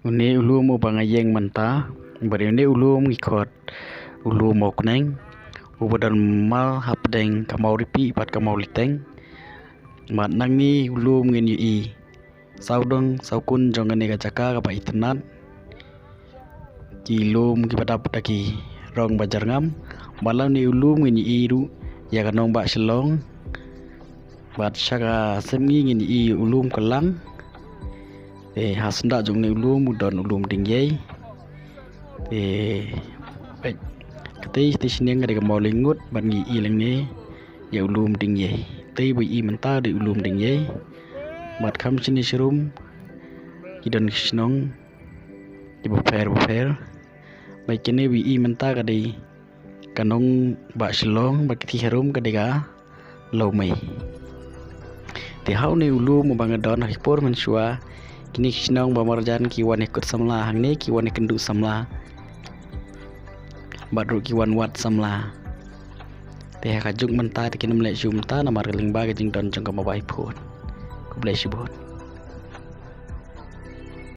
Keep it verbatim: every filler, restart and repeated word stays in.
Une u lum uba nga ïeng mynta, bad une u lum ngi khot u lum Mawkneng, uba don mar hapdeng ka Mawripi bad ka Mawliteng. Bad nangne u lum ngin ïohi sawdong sawkun jong kane ka jaka kaba itynnad. Ki lum kiba dap da ki rong ba jyrngam. Bad la une u lum ngin ïohi ruh ïa ka nongbah Shillong. Bad sha ka sem ngi ngin ïohi u lum Kylang. Te ha syndah jong une u lum u don u lum Diengïei. Te peit, katei, katei shnong ka dei ka Mawlyngngut bad ngi ïohi lyngngoh ïa u lum Diengïei. Te ba ïohi mynta dei u lum Diengïei. Bad kham shane sharum ki don ki shnong kiba pher ba pher. Bad kane ba ïohi mynta ka dei ka nongbah Shillong, bad kane harum ka dei ka Lawmei. Te ha une u lum uba nga don ha ki por mynshuwa, kine ki shnong ba marjan ki wan ïakut samla hangne, ki wan ïakynduh samla. Bad ruh ki wan wad samla. Te ha ka juk mynta te kin ym leh shuh mynta namar ka lyngba ka jingdon jong ka mobile phone. Khublei shibun.